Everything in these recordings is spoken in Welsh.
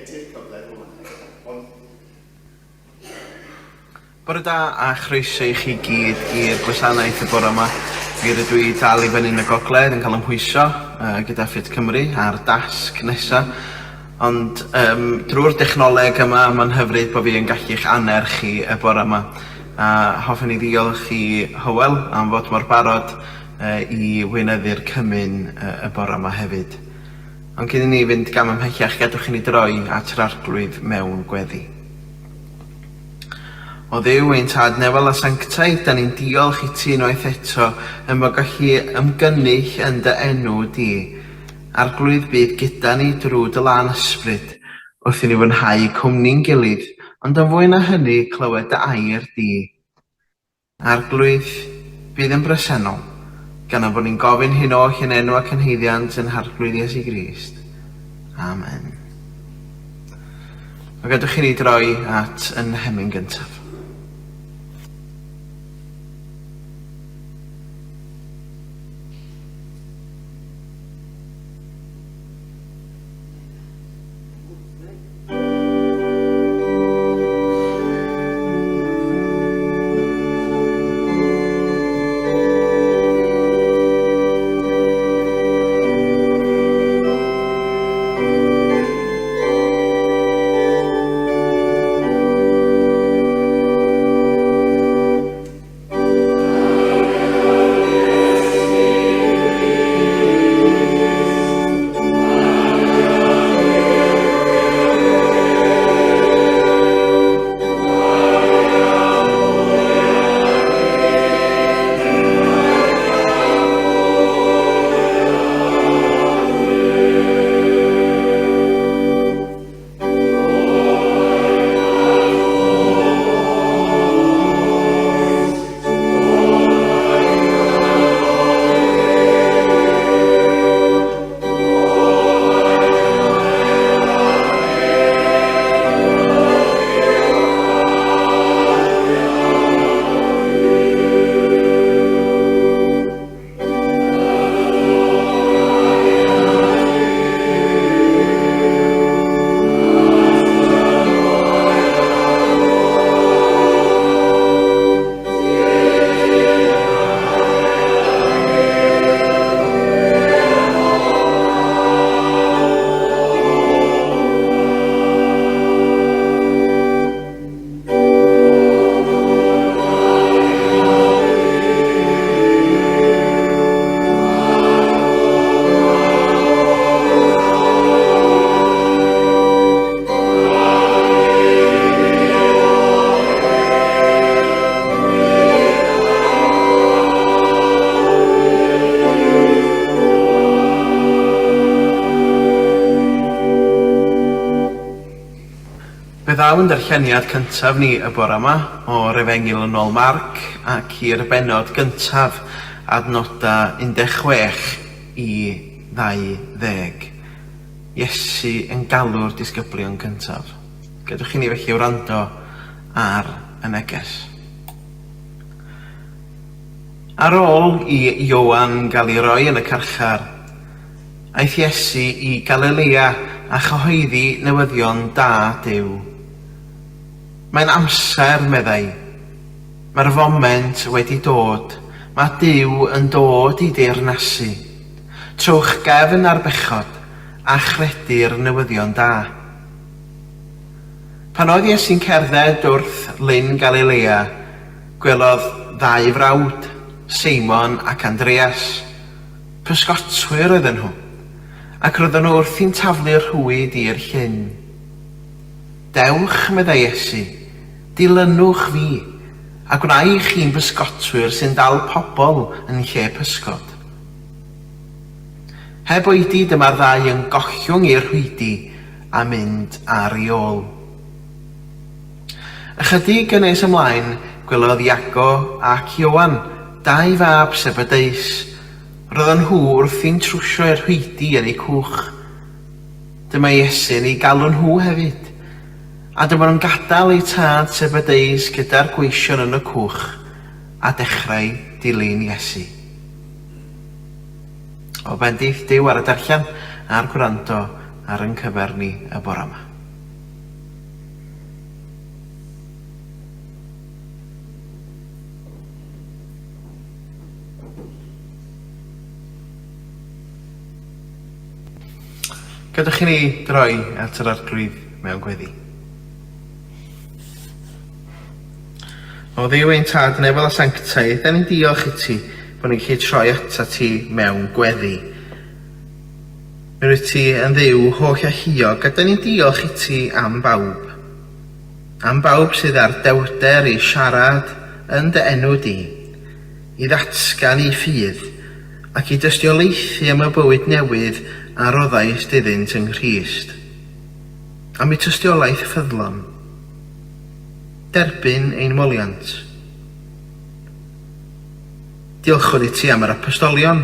gen ti'r cyfle rwan. Bore da a chroeso i chi gyd i'r gwasanaeth y bore yma. Mi rydw i dal i fyny yn y gogledd yn cael ymhwyso uh, gyda Ffit Cymru a'r dasg nesa. Ond um, drwy'r dechnoleg yma, mae'n hyfryd bod fi yn gallu'ch annerch chi y bore yma. A hoffwn i ddiolch i Hywel am fod mor barod uh, i weinyddu'r cymun uh, y bore yma hefyd. Ond cyn i ni fynd gam ymhellach, gadwch i ni droi at yr Arglwydd mewn gweddi. O Dduw, ein Tad nefol a sanctaidd, da ni'n diolch i ti unwaith eto yn bod gallu ymgynnull yn dy enw di. Arglwydd, bydd gyda ni drwy dy lân ysbryd, wrth i ni fwynhau cwmni'n gilydd, ond yn fwy na hynny, clywed dy air di. Arglwydd, bydd yn bresennol, gan ein bod ni'n gofyn hyn oll yn enw ac yn haeddiant ein Harglwydd Iesu Grist. Amen. A gadwch i ni droi at yn hemyn gyntaf. Fe ddaw yn darlleniad cyntaf ni y bore yma o'r Efengyl yn ôl Marc ac i'r bennod gyntaf, adnodau 16 i 20. Iesu yn galw'r disgyblion cyntaf. Gadwch i ni felly wrando ar y neges. Ar ôl i Ioan gael ei roi yn y carchar, aeth Iesu i Galilea a chyhoeddi newyddion da Duw. Mae'n amser, meddai. Mae'r foment wedi dod. Mae Duw yn dod i deyrnasu. Trowch gefn ar bechod a chredu'r newyddion da. Pan oedd Iesu'n cerdded wrth Lyn Galilea, gwelodd ddau frawd, Seimon ac Andreas. Pysgotwyr oedden nhw, ac roedden nhw wrthi'n taflu'r rhwyd i'r llyn. Dewch, meddai Iesu, dilynwch fi, a gwna i chi'n bysgotwyr sy'n dal pobl yn lle pysgod. Heb oedi, dyma'r ddau yn gollwng i'r rhwydi a mynd ar ei ôl. Ychydig yn nes ymlaen, gwelodd Iago ac Ioan, dau fab Sebedeus. Roedden nhw wrthi'n trwsio eu rhwydi yn eu cwch. Dyma Iesu'n eu galw nhw hefyd. A dyma nhw'n gadael eu tad Sebedeus gyda'r gweision yn y cwch a dechrau dilyn Iesu. O bendith Duw ar y darllen a'r gwrando ar yn cyfer ni y bore yma. Gadwch i ni droi at yr Arglwydd mewn gweddi. O Dduw ein Tad nefol a sanctaidd, da ni'n diolch i ti bod ni'n gallu troi atat ti mewn gweddi. Mi rwyt ti yn Dduw holl alluog a da ni'n diolch i ti am bawb. Am bawb sydd â'r dewrder i siarad yn dy enw di, i ddatgan eu ffydd, ac i dystiolaethu am y bywyd newydd a roddaist iddynt yng Nghrist. Am eu tystiolaeth ffyddlon. Derbyn ein moliant. Diolchwn i ti am yr apostolion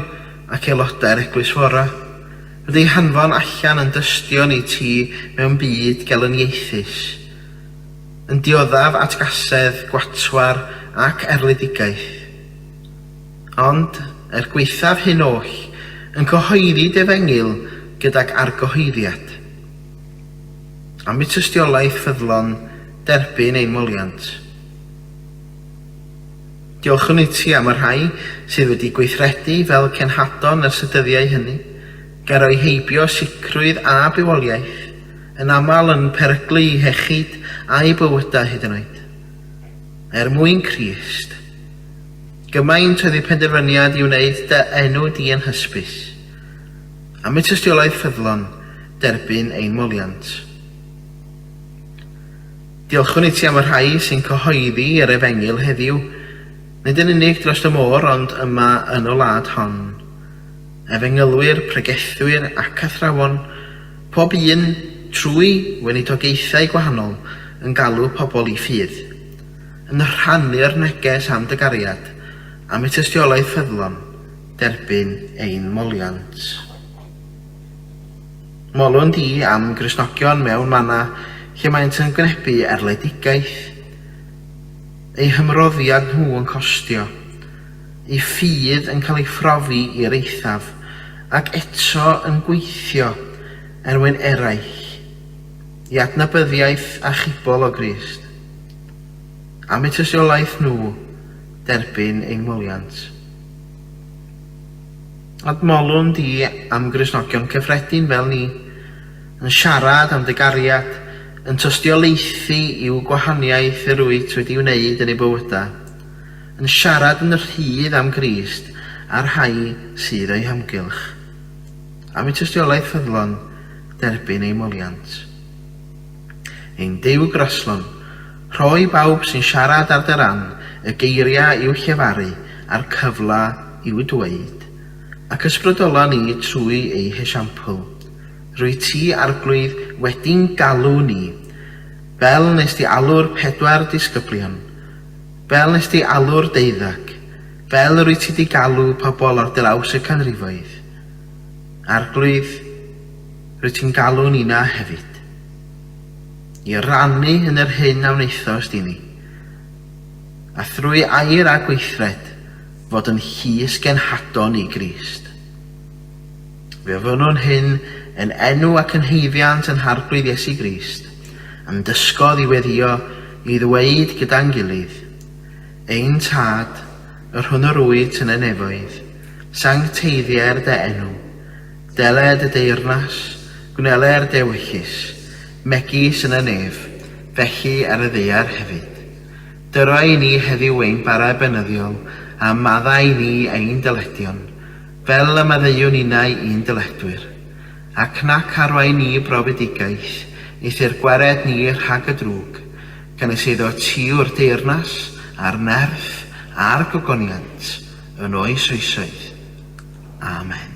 ac aelodau'r Eglwys Fora, wedi eu hanfon allan yn dystion i ti mewn byd gelyniaethus, yn dioddef atgasedd, gwatwar ac erledigaeth. Ond, er gwaethaf hyn oll, yn cyhoeddi dy efengyl gydag argyhoeddiad. Am eu tystiolaeth ffyddlon, derbyn ein moliant. Diolchwn i ti am y rhai sydd wedi gweithredu fel cenhadon ers y dyddiau hynny, gan roi heibio sicrwydd a bywoliaeth, yn aml yn peryglu eu hiechyd a'u bywydau hyd yn oed. Er mwyn Crist. Gymaint oedd eu penderfyniad i wneud dy enw di yn hysbys. Am eu tystiolaeth ffyddlon, derbyn ein moliant. Diolchwn i ti am y rhai sy'n cyhoeddi yr Efengyl heddiw, nid yn unig dros y môr ond yma yn y wlad hon. Efengylwyr, pregethwyr ac athrawon, pob un, trwy weinidogaethau gwahanol, yn galw pobl i ffydd, yn rhannu'r neges am dy gariad, am eu tystiolaeth ffyddlon, derbyn ein moliant. Molwn di am Gristnogion mewn mannau lle maent yn gwynebu erledigaeth, eu hymroddiad nhw yn costio, eu ffydd yn cael ei phrofi i'r eithaf, ac eto yn gweithio er mwyn eraill i adnabyddiaeth achubol o Grist. Am eu tystiolaeth nhw, derbyn ein moliant. Ond molwn di am Gristnogion cyffredin fel ni, yn siarad am dy gariad, yn tystiolaethu i'w gwahaniaeth yr wyt wedi wneud yn eu bywydau, yn siarad yn rhydd am Grist a'r rhai sydd o'u hamgylch. Am eu tystiolaeth ffyddlon, derbyn eu moliant. Ein Duw graslon, rho i bawb sy'n siarad ar dy ran y geiriau i'w llefaru a'r cyfle i'w dweud, ac ysbrydola ni trwy eu hesiampl. Rwyt ti, Arglwydd, wedi'n galw ni, fel nes di alw'r pedwar disgyblion, fel nes di alw'r deuddag, fel yr wyt ti di galw pobl ar draws y canrifoedd. Arglwydd, rwyt ti'n galw nina hefyd. I rannu yn yr hyn a wnaethost i ni, a thrwy air a gweithred fod yn llys genhadon i Grist. Fe ofynnwn hyn yn enw ac yn haeddiant yn Harglwydd Iesu Grist, a'n dysgodd i weddïo i ddweud gyda'n gilydd, Ein Tad, yr hwn yr wyt yn y nefoedd, sancteiddier dy enw, Deled y deyrnas, gwneler dewyllys, megis yn y nef, felly ar y ddaear hefyd. Dyro i ni heddiw ein bara beunyddiol, a maddau i ni ein dyledion, fel y maddeuwn ninnau i'n dyledwyr. Ac nac arwain ni i brofedigaeth, eithr gwared ni rhag y drwg, canys eiddo ti yw'r deyrnas, a'r nerth, a'r gogoniant, yn oes oesoedd. Amen.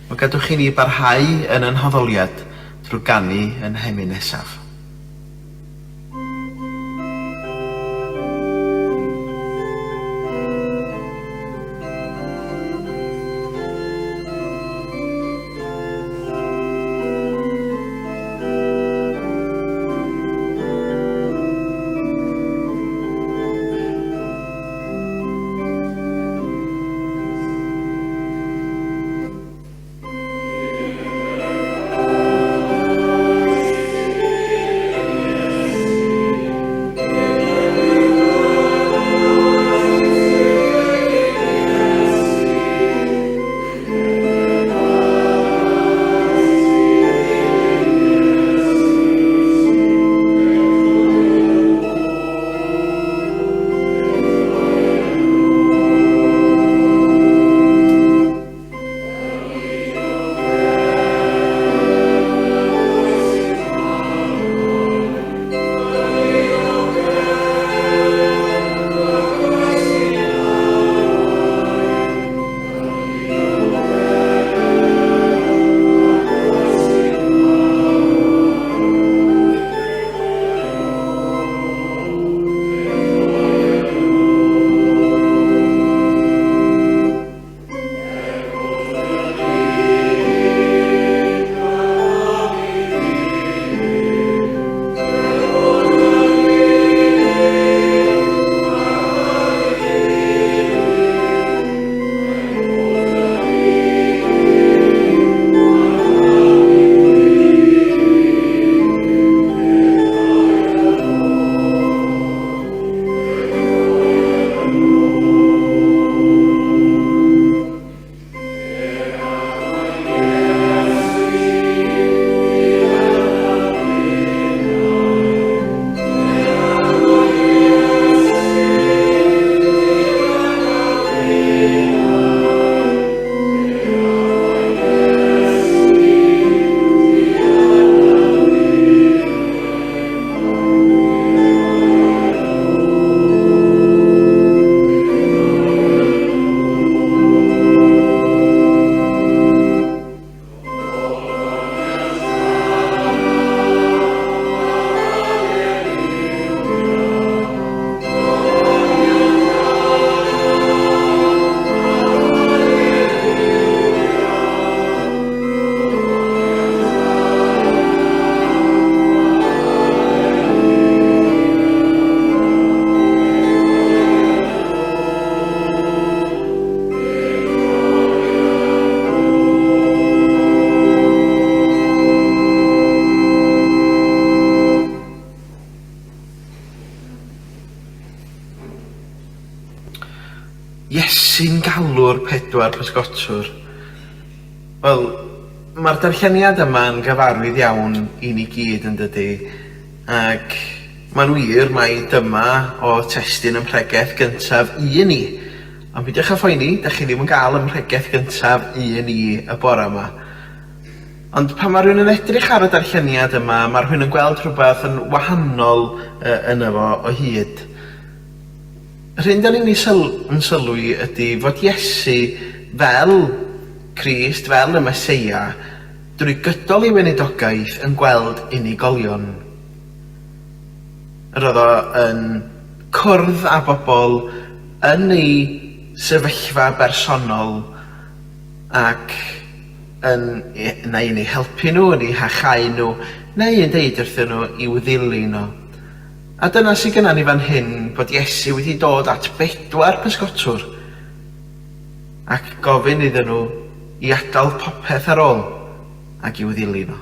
Wel, gadwch i ni barhau yn yn haddoliad drwy ganu yn hemyn nesaf. pedwar pysgotwr. Wel, mae'r darlleniad yma'n gyfarwydd iawn i ni gyd yn dydy, ac mae'n wir mai dyma o testun ym mhregeth gyntaf un i. Ond peidiwch â phoeni, dach chi ddim yn gael ym mhregeth gyntaf un i y bore yma. Ond pan mae rhywun yn edrych ar y darlleniad yma, mae rhywun yn gweld rhywbeth yn wahanol yno fo o hyd. Yr hyn 'dan ni'n ei syl- yn sylwi ydy fod Iesu fel Crist, fel y Meseia, drwy gydol ei weinidogaeth yn gweld unigolion. Yr oedd o yn cwrdd â bobl yn eu sefyllfa bersonol ac yn neu yn eu helpu nhw, yn eu hachau nhw, neu yn deud wrthyn nhw i'w ddilyn o. A dyna sy gynna ni fan hyn, bod Iesu wedi dod at bedwar pysgotwr ac gofyn iddyn nhw i adael popeth ar ôl ac i'w ddilyn o.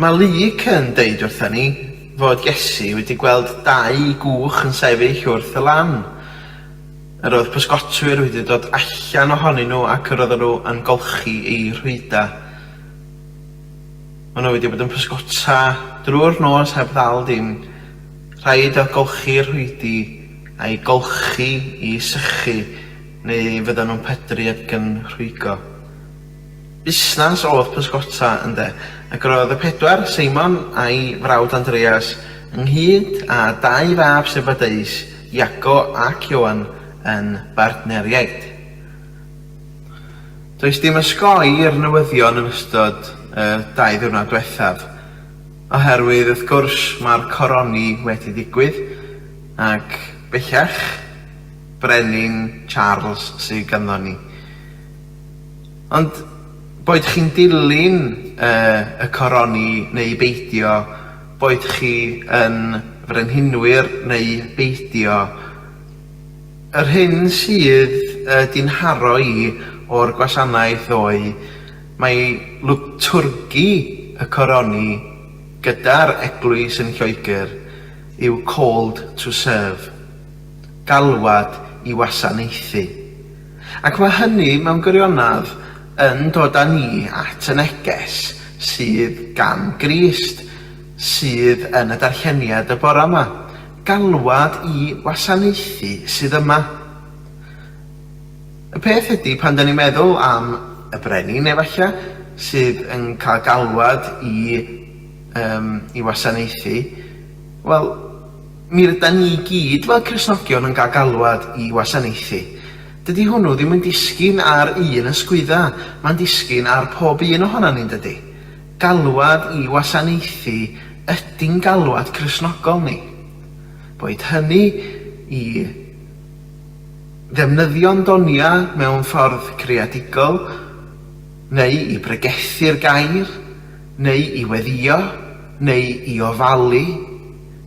Mae Luc yn deud wrtha ni fod Iesu wedi gweld dau gwch yn sefyll wrth y lan. Yr oedd pysgotwyr wedi dod allan ohonyn nhw ac yr oedden nhw yn golchi eu rhwydau. Maen nhw wedi bod yn pysgota drwy'r nos heb ddal dim. Rhaid oedd golchi'r rhwydi a'u golchi i sychu neu fyddan nhw'n pydru ac yn rhwygo. Busnas oedd pysgota, ynde, ac roedd y pedwar, Seimon a'i frawd Andreas, ynghyd â dau fab Sebadeus, Iago ac Ioan, yn bartneriaid. Does dim osgoi i'r newyddion yn ystod y dau ddiwrnod diwethaf, oherwydd wrth gwrs mae'r coroni wedi digwydd ac bellach Brenin Charles sydd ganddo ni. Ond boed chi'n dilyn y y coroni neu beidio, boed chi yn frenhinwyr neu beidio, Yr hyn sydd 'di 'nharo i o'r gwasanaeth ddoe, mae lwtwrgi y coroni gyda'r eglwys yn Lloegr yw called to serve, galwad i wasanaethu. Ac mae hynny mewn gwirionedd yn dod â ni at y neges sydd gan Grist, sydd yn y darlleniad y bore 'ma. Galwad i wasanaethu sydd yma. Y peth ydy, pan 'da ni'n meddwl am y brenin efalla, sydd yn cael galwad i yym i wasanaethu, wel, mi rydan ni i gyd fel Cristnogion yn cael galwad i wasanaethu. Dydy hwnnw ddim yn disgyn ar un ysgwydda, mae'n disgyn ar pob un ohonan ni, yndydy? Galwad i wasanaethu ydy'n galwad Cristnogol ni. Boed hynny i ddefnyddio'n doniau mewn ffordd creadigol, neu i bregethu'r gair, neu i weddïo, neu i ofalu,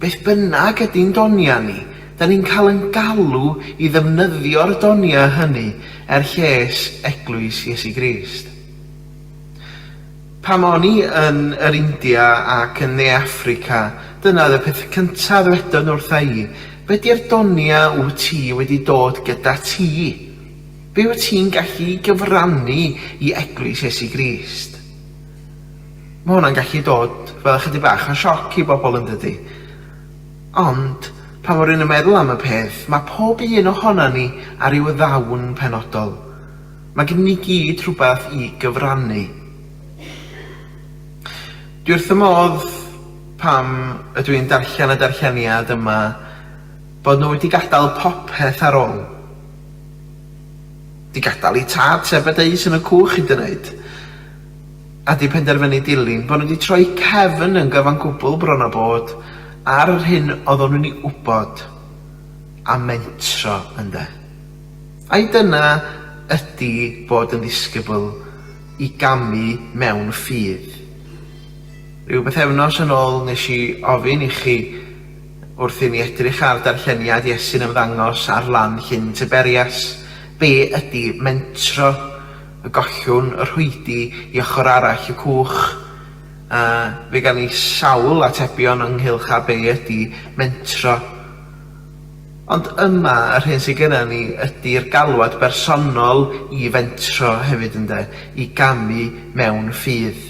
beth bynnag ydy'n doniau ni, da ni'n cael yn galw i ddefnyddio'r doniau hynny er lles Eglwys Iesu Grist. Pan o'n i yn yr India ac yn Ne Affrica, dyna oedd y peth cynta ddwedon nhw wrtha i, be di'r donia wyt ti wedi dod gyda ti? Be wyt ti'n gallu gyfrannu i Eglwys Iesu Grist? Mae hwnna'n gallu dod fel ychydig bach o sioc i bobl yn dydi? Ond, pan mae rhywun yn meddwl am y peth, mae pob un ohonan ni â rhyw ddawn penodol. Mae gennym ni gyd rhywbeth i gyfrannu. Dwi wrth fy modd pam ydw i'n darllen y darlleniad yma bod nhw wedi gadael popeth ar ôl. 'Di gadael eu tad Zebedeus yn y cwch hyd yn oed. A 'di penderfynu dilyn, bod nhw 'di troi cefn yn gyfan gwbl bron a bod ar yr hyn oeddwn nhw'n ei wybod a mentro ynde. Ai dyna ydy bod yn ddisgybl i gamu mewn ffydd? Rhyw bythefnos yn ôl nes i ofyn i chi wrth i ni edrych ar darlleniad Iesu'n ymddangos ar lan Llyn Tiberias, be ydy mentro y gollwng y rhwydi i ochr arall y cwch? A fe gawn ni sawl atebion ynghylch â be ydy mentro. Ond yma, yr hyn sydd genna ni ydy'r galwad bersonol i fentro hefyd ynde, i gamu mewn ffydd.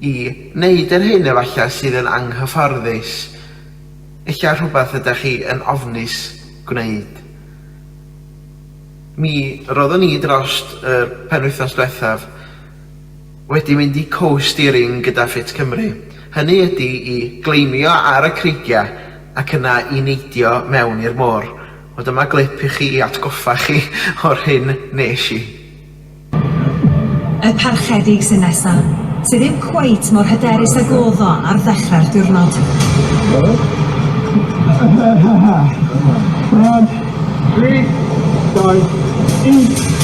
I wneud yr hyn efallai sydd yn anghyfforddus, ella rhywbeth ydych chi yn ofnus gwneud. Mi roeddwn i drost yr penwythnos diwethaf wedi mynd i coasteering gyda Ffit Cymru. Hynny ydi i gleimio ar y creigiau ac yna i neidio mewn i'r môr. Wel dyma glip i chi i atgoffa chi o'r hyn nes i. Y Parchedig sy'n nesa, sy ddim cweit mor hyderus ag o'dd o ar ddechrau'r diwrnod. Barod? 3, 2, 1.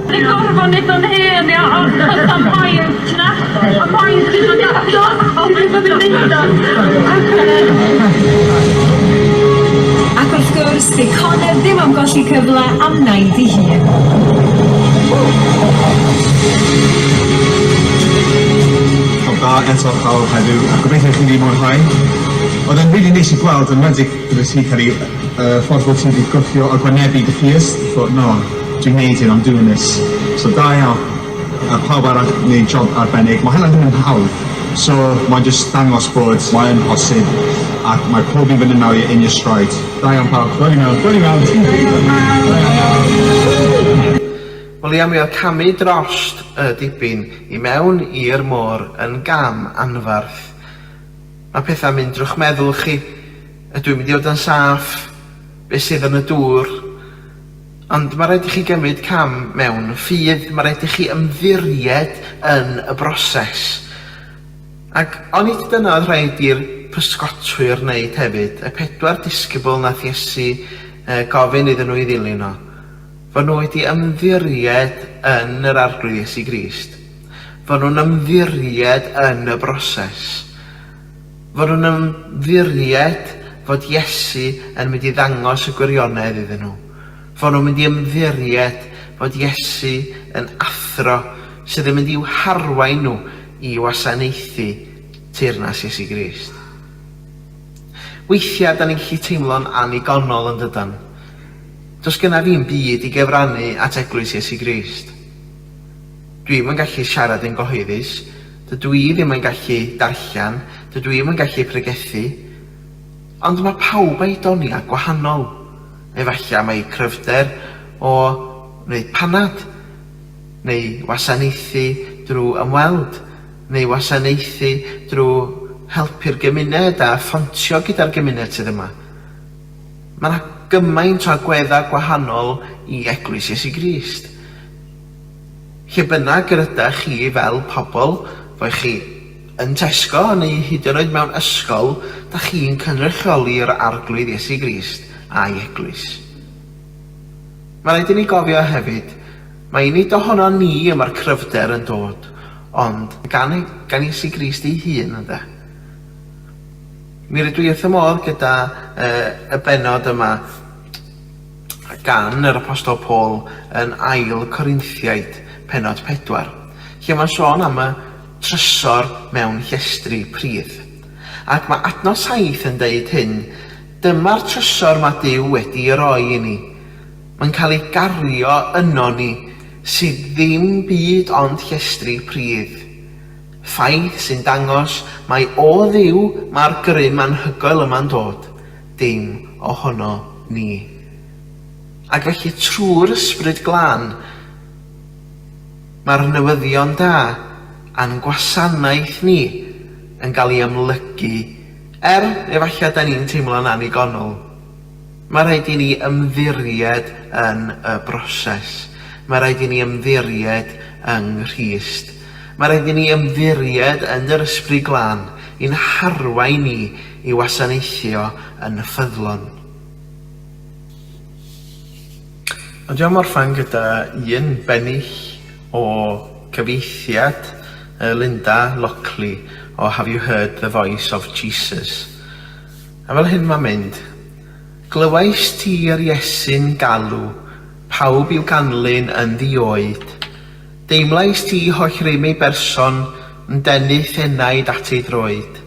Dwi'n gorfod neud o'n hen ia, ond achos am paent na, a paent dwi'n dod eto, ond dwi'n dod yn neud o. Ac wrth gwrs, 'di Connor ddim am golli cyfle am naid ei hun. Pawb da eto pawb heddiw a gobeithio chi 'di mwynhau. Oedd e'n rili neis i gweld yn enwedig gyda ti Ceri y ffordd bod ti 'di gwthio a gwynebu dy fears thought no dwi'n neud hyn I'm doing this. So da iawn a pawb arall neud job arbennig. Ma' hynna ddim yn hawdd so mae'n jyst dangos bod mae yn posib ac mae pob un fan yna in your stride. Da iawn pawb. Dod i mewn, dod i mewn. Da iawn. Wel ia, mi oedd camu drost y dibyn i mewn i'r môr yn gam anferth. Mae pethau'n mynd drwy'ch meddwl chi, ydw i'n mynd i fod yn saff? Be sydd yn y dŵr? Ond mae rhaid i chi gymryd cam mewn ffydd, mae rhaid i chi ymddiried yn y broses. Ac onid dyna oedd rhaid i'r pysgotwyr wneud hefyd, y pedwar disgybl nath Iesu gofyn iddyn nhw i ddilyn o? Fod nhw wedi ymddiried yn yr Arglwydd Iesu Grist. Fod nhw'n ymddiried yn y broses. Fod nhw'n ymddiried fod Iesu yn mynd i ddangos y gwirionedd iddyn nhw. Fod nhw'n mynd i ymddiried fod Iesu yn athro sydd yn mynd i'w harwain nhw i wasanaethu teyrnas Iesu Grist. Weithiau, da ni'n gallu teimlo'n annigonol yn dydan? Does gynna fi'm byd i gyfrannu at Eglwys Iesu Grist. Dwi'm yn gallu siarad yn gyhoeddus, dydw i ddim yn gallu darllen, dydw i'm yn gallu pregethu. Ond mae pawb a'i doniau gwahanol. Efallai mai cryfder o wneud panad, neu wasanaethu drwy ymweld, neu wasanaethu drwy helpu'r gymuned a phontio gyda'r gymuned sydd yma. Mae 'na gymaint o agweddau gwahanol i Eglwys Iesu Grist. Lle bynnag yr ydach chi fel pobl, boed chi yn Tesco neu hyd yn oed mewn ysgol, dach chi'n cynrychioli'r Arglwydd Iesu Grist a'i Eglwys. Mae rhaid i ni gofio hefyd, mai nid ohonon ni y mae'r cryfder yn dod, ond gan, gan Iesu Grist ei hun, ynde? Mi rydw i wrth fy modd gyda y bennod yma gan yr Apostol Paul yn Ail Corinthiaid, pennod 4, lle mae'n sôn am y trysor mewn llestri pridd. Ac mae adnod 7 yn deud hyn, Dyma'r trysor mae Duw wedi ei roi i ni. Mae'n cael ei gario yno ni, sydd ddim byd ond llestri pridd. Ffaith sy'n dangos mai o Dduw mae'r grym anhygoel yma'n dod, dim ohono ni. Ac felly trwy'r Ysbryd Glân, mae'r newyddion da a'n gwasanaeth ni yn cael ei amlygu, er efallai da ni'n teimlo'n annigonol. Mae rhaid i ni ymddiried yn y broses. Mae rhaid i ni ymddiried yng Nghrist. Mae rhaid i ni ymddiried yn yr Ysbryd Glân i'n harwain ni i wasanaethu o yn ffyddlon. Ond dwi am orffen gyda un bennill o gyfieithiad Linda Lockley o Have You Heard the Voice of Jesus? A fel hyn mae'n mynd. Glywais ti yr Iesu'n galw pawb i'w ganlyn yn ddi-oed. Deimlais ti holl rym ei berson yn denu'th enaid at ei droed.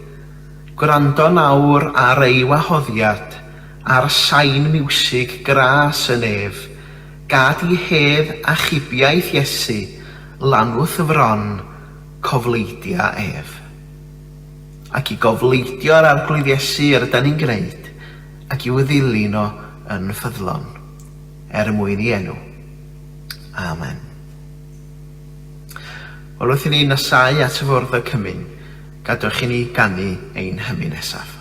Gwrando nawr ar ei wahoddiad, ar sain miwsig gras y nef, Gad i hedd achubiaeth Iesu lanw'th fron, cofleidia ef. Ac i gofleidio'r Arglwydd Iesu yr ydan ni'n gwneud, ac i'w ddilyn o yn ffyddlon, er mwyn ei enw. Amen. Wel, wrth i ni nesáu at y fwrdd y cymun, gadewch i ni ganu ein hymyn nesaf.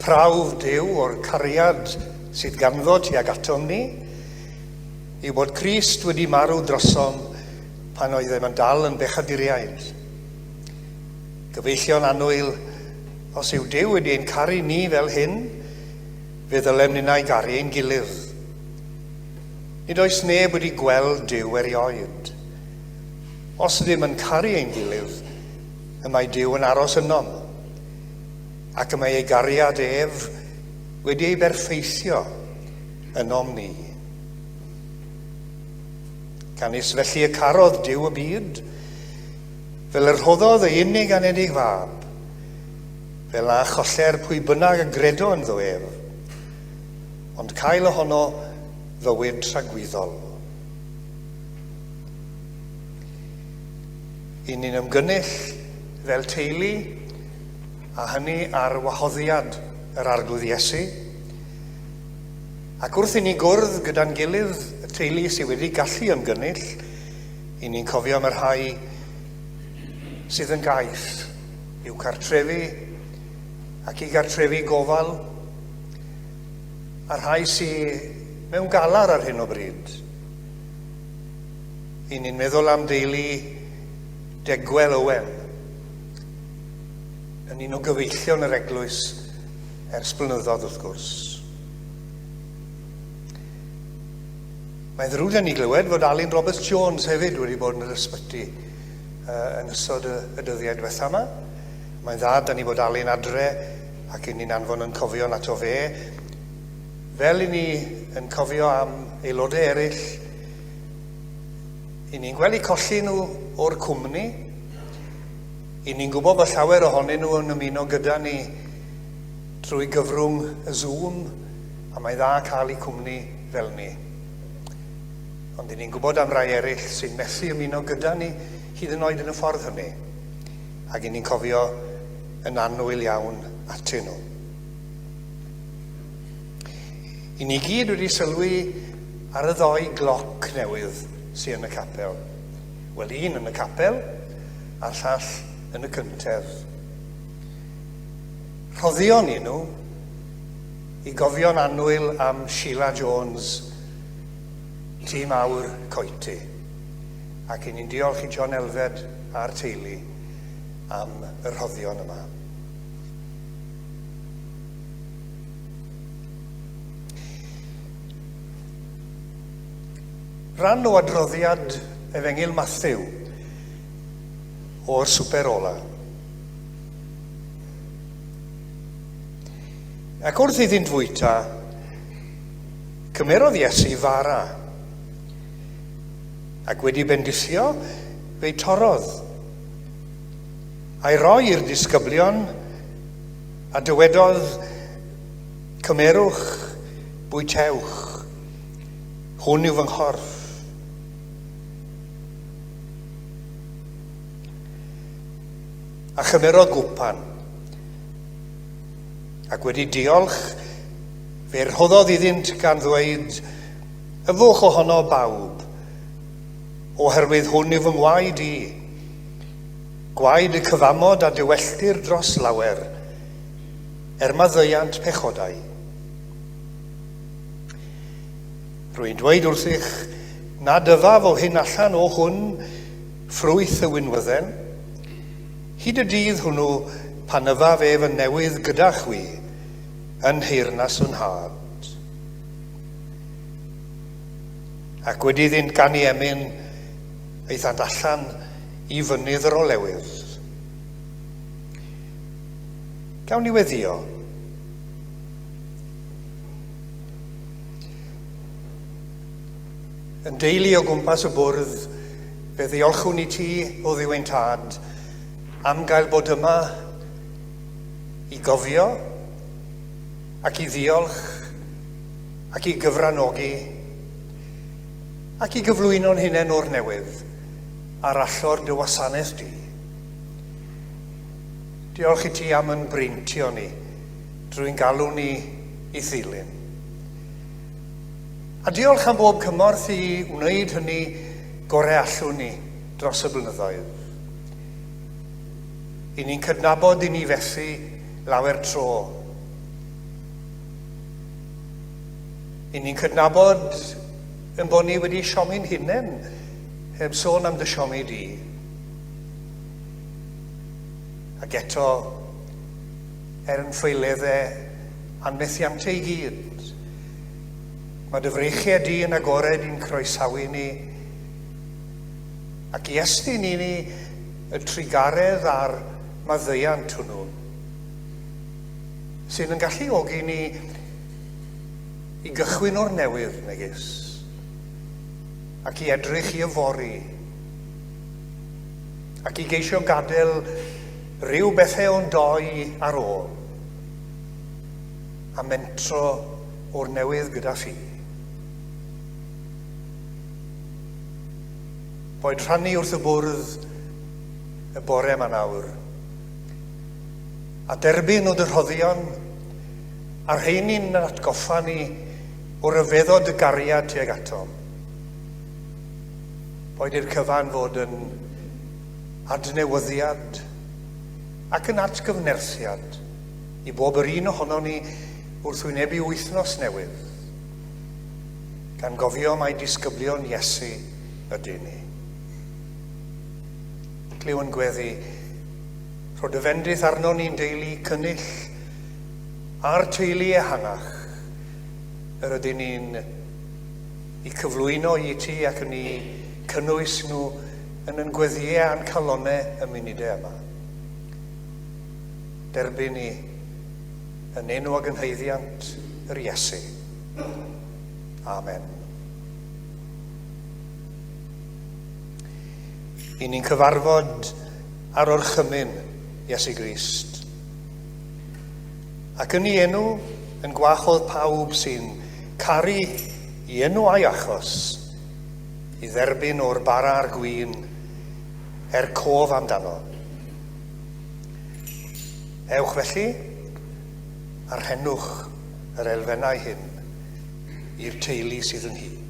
Prawf Duw o'r cariad sydd ganddo tuag atom ni yw bod Crist wedi marw drosom pan oeddem yn dal yn bechaduriaid. Gyfeillion annwyl, os yw Duw wedi ein caru ni fel hyn, fe ddylem ninnau garu ein gilydd. Nid oes neb wedi gweld Duw erioed. Os ydym yn caru ein gilydd, y mae Duw yn aros ynom, ac y mae ei gariad ef wedi ei berffeithio ynom ni. Canys felly y carodd Duw y byd, fel y rhoddodd ei unig anedig fab, fel na choller pwy bynnag y gredo ynddo ef, ond cael ohono fywyd tragwyddol. I ni'n ymgynnull fel teulu, a hynny ar wahoddiad yr Arglwydd Iesu, ac wrth i ni gwrdd gyda'n gilydd, y teulu sydd wedi gallu ymgynnull, i ni'n cofio am y rhai sydd yn gaeth i'w cartrefi ac i gartrefi gofal, a rhai sydd mewn galar ar hyn o bryd. I ni'n meddwl am deulu Degwel Owen, yn un o gyfeillion yr eglwys ers blynyddoedd wrth gwrs. Mae'n ddrwg gen i glywed fod Alun Roberts Jones hefyd wedi bod yn yr ysbyty uh, yn ystod y, y dyddiau diwetha yma. Mae'n dda da ni bod Alun adre ac i ni'n anfon yn cofion ato fe. Fel i ni yn cofio am aelodau eraill, i ni'n gweld eu colli nhw o'r cwmni, i ni'n gwybod bod llawer ohonyn nhw yn ymuno gyda ni trwy gyfrwng y Zoom, a mae'n dda cael eu cwmni fel ni. Ond i ni'n gwybod am rai eraill sy'n methu ymuno gyda ni hyd yn oed yn y ffordd hynny, ac i ni'n cofio yn annwyl iawn atyn nhw. I ni gyd wedi sylwi ar y ddoi gloc newydd sy'n yn y capel. Wel, un yn y capel a'r llall yn y cyntedd. Rhoddion ni nhw i gofio'n annwyl am Sheila Jones, Tŷ Mawr Coety. Ac i ni'n diolch i John Elfed a'r teulu am y rhoddion yma. Rhan o adroddiad Efengyl Mathew o'r swper ola. Ac wrth iddynt fwyta, cymerodd Iesu fara, ac wedi bendithio, fe'i torrodd, a'i roi i'r disgyblion, a dywedodd, Cymerwch, bwytewch, hwn yw fy nghorff. A chymerodd gwpan, ac wedi diolch, fe rhoddodd iddynt gan ddweud, Yfwch ohono bawb, oherwydd hwn yw fy ngwaed i, gwaed y cyfamod a diwelltir dros lawer, er maddeuant pechodau. Rwy'n dweud wrthych nad yfaf o hyn allan o hwn ffrwyth y winwydden, hyd y dydd hwnnw pan yfaf ef yn newydd gyda chwi yn nheyrnas fy nhad. Ac wedi iddynt ganu emyn, aethant allan i fynydd yr olewydd. Gawn ni weddio. Yn deulu o gwmpas y bwrdd, fe ddiolchwn i ti, o Dduw ein Tad, am gael bod yma i gofio ac i ddiolch ac i gyfranogi ac i gyflwyno'n hunain o'r newydd ar allor dy wasanaeth di. Diolch i ti am yn breintio ni drwy'n galw ni i ddilyn. A diolch am bob cymorth i wneud hynny gorau allwn ni dros y blynyddoedd. I ni'n cydnabod i ni fethu lawer tro. I ni'n cydnabod yn bod ni wedi siomi'n hunain, heb sôn am dy siomi di. Ac eto, er yn ffaeleddau a'n methiantau i gyd, mae dy freichiau di yn agored i'n croesawu ni ac i estyn i ni y trugaredd a'r maddeuant hwnnw sydd yn galluogi ni i gychwyn o'r newydd, megis, ac i edrych i yfory, ac i geisio gadael rhyw bethau o'n doi ar ôl, a mentro o'r newydd gyda ffi. Boed rhannu wrth y bwrdd y bore yma nawr, a derbyn o dy rhoddion, a'r rheiny'n yn atgoffa ni o ryfeddod dy gariad tuag atom. Boed i'r cyfan fod yn adnewyddiad ac yn atgyfnerthiad i bob yr un ohonon ni wrth wynebu wythnos newydd, gan gofio mai disgyblion Iesu ydyn ni. Clyw yn gweddi, rho dy fendith arnon ni'n deulu cynnull a'r teulu ehangach yr ydyn ni'n i cyflwyno i ti ac yn i cynnwys nhw yn yn gweddïau a'n calonau y munudau yma. Derbyn ni yn enw ag yn haeddiant yr Iesu. Amen. I ni'n cyfarfod ar orchymyn Iesu Grist. Ac yn ei enw yn gwahodd pawb sy'n caru i enw a'i achos i dderbyn o'r bara a'r gwin er cof amdano. Ewch felly a rhennwch yr elfennau hyn i'r teulu sydd ynghyd.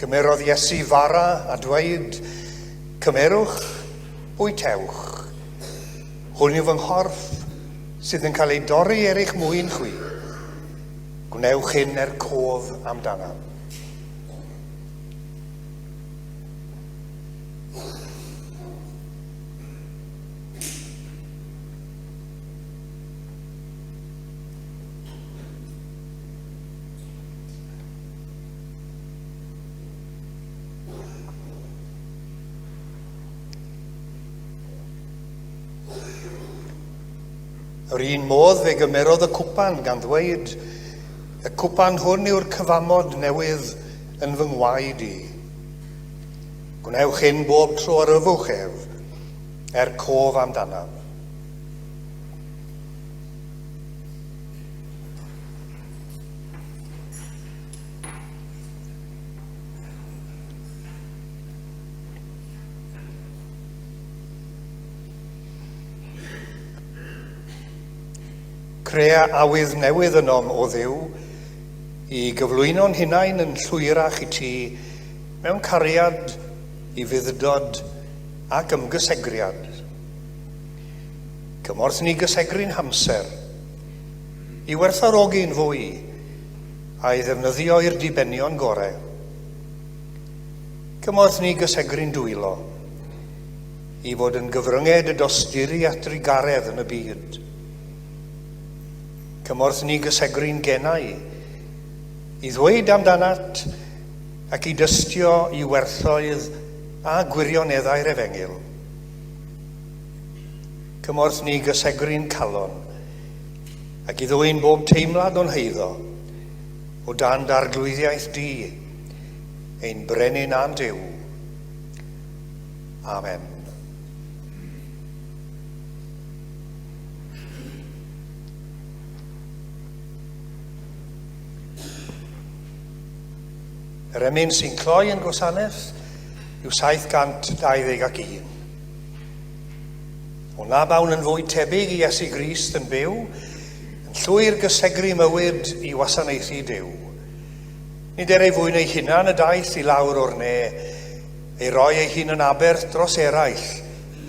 Cymerodd Iesu fara a dweud, Cymerwch, bwytewch. Hwn yw fy nghorff sydd yn cael ei dorri er eich mwyn chwi. Gwnewch hyn er cof amdanaf. Yr un modd fe gymerodd y cwpan gan ddweud, Y cwpan hwn yw'r cyfamod newydd yn fy ngwaed i. Gwnewch hyn bob tro yr yfwch ef, er cof amdanaf. Crea awydd newydd ynom, o Dduw, i gyflwyno'n hunain yn llwyrach i ti mewn cariad, ufudd-dod ac ymgysegriad. Cymorth ni gysegru'n hamser, i werthfawrogi'n fwy a'i ddefnyddio i'r dibenion gorau. Cymorth ni gysegru'n dwylo, i fod yn gyfrynged y dosturi at drugaredd yn y byd. Cymorth ni gysegru'n genau, i ddweud amdanat ac i dystio i werthoedd a gwirioneddau'r Efengyl. Cymorth ni gysegru'n calon ac i ddwyn bob teimlad o'n heiddo o dan d'arglwyddiaeth di, ein Brenin a'n Duw. Amen. Yr emyn sy'n cloi yn gwasanaeth yw 721. O na bawn yn fwy tebyg i Iesu Grist yn byw, yn llwyr gysegru mywyd i wasanaethu Duw. Nid er ei fwyn ei hunan y daeth i lawr o'r ne, ei roi ei hun yn aberth dros eraill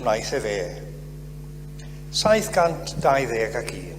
wnaeth efe. 721.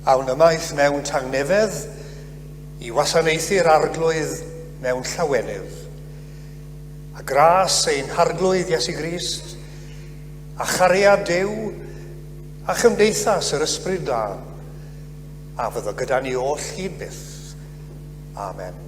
Awn ymaith mewn tangnefedd i wasanaethu'r Arglwydd mewn llawenydd. A gras ein Harglwydd Iesu Grist, a chariad Duw, a chymdeithas yr Ysbryd Glân, a fyddo gyda ni oll hyd byth. Amen.